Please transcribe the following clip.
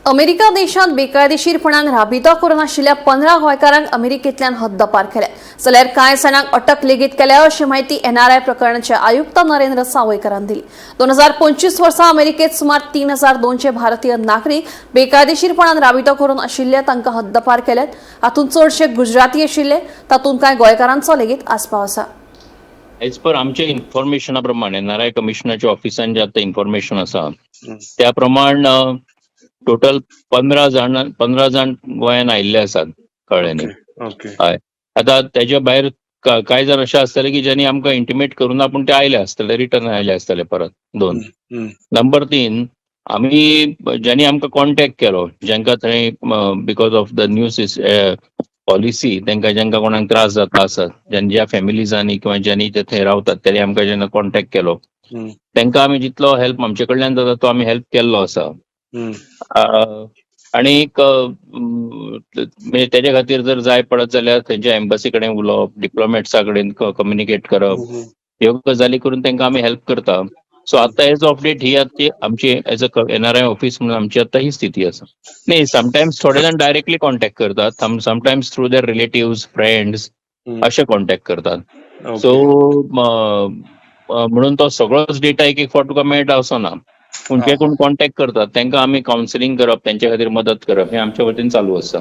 America देशांत बेकायदेशीरपणान राबितो करून आशिल्ल्या 15 गोंयकारांक अमेरिकेंतल्यान हद्दपार केले, जाल्यार कांय जाणांक अटक लेगीत केल्या, अशी माहिती एनआरआय प्रकरणाचे आयुक्त नरेंद्र सावयकारान दिली. 2025 वर्सा अमेरिकेत सुमार 3200 भारतीय नागरीक बेकायदेशीरपणान राबितो करून आशिल्ले, तांकां हद्दपार केल्यात. हातूंत चडशे गुजराती आशिल्ले. तातूंत कांय गोंयकारांचो लेगीत आस्पाव आसा. एज पर आमच्या इन्फॉर्मेशना प्रमाणे, एनआरआय कमिशनाच्या ऑफिसान जे आतां इन्फॉर्मेशन आसा त्या प्रमाण टोटल 15 जाण, 15 जाण गोंयान आयिल्ले आसात, कळ्ळें न्ही? ओके. आता त्याच्या भायर कांय जाण अशें आसतले की ज्यांनी आमकां इंटिमेट करूना, पूण ते आयले आसतले, रिटर्न आयले आसतले परत दोन. नंबर 3, आमी ज्यांनी आमकां कॉन्टॅक्ट केलो, जांकां थंय because of the new policy तांकां जांकां कोणाक त्रास जाता आसत, ज्या फॅमिलीजांनी किंवा ज्यांनी ते थंय रावतात, त्यांनी आमकां जेन्ना कॉन्टॅक्ट केलो, तांकां आमी जितलो हेल्प आमचे कडल्यान जाता तो आमी हेल्प केल्लो आसा. आणि एक म्हणजे तेजे खातीर जर जाय पडत जाल्यार थंयच्या एम्बसी कडेन उलोवप, डिप्लोमॅट्सा कडेन कम्युनिकेट करप, ह्यो गजाली करून तांकां आमी हेल्प करता. सो आतां एज ऑफ डेट ही आतां आमची एज अ एनआरआय ऑफिस म्हणून आमची आतां ही स्थिती आसा. न्ही, समटायम्स थोडे जाण डायरेक्टली कॉन्टॅक्ट करतात, sometimes through their relatives, friends अशे कॉन्टॅक्ट करतात. सो म्हणून तो सगळोच डेटा एक एक फावट तुका मेळटा असो ना, पूण जे कोण कॉन्टॅक्ट करतात तांकां आमी कावन्सिलींग करप, तेंच्या खातीर मदत करप, हें आमच्या वतीन चालू आसा.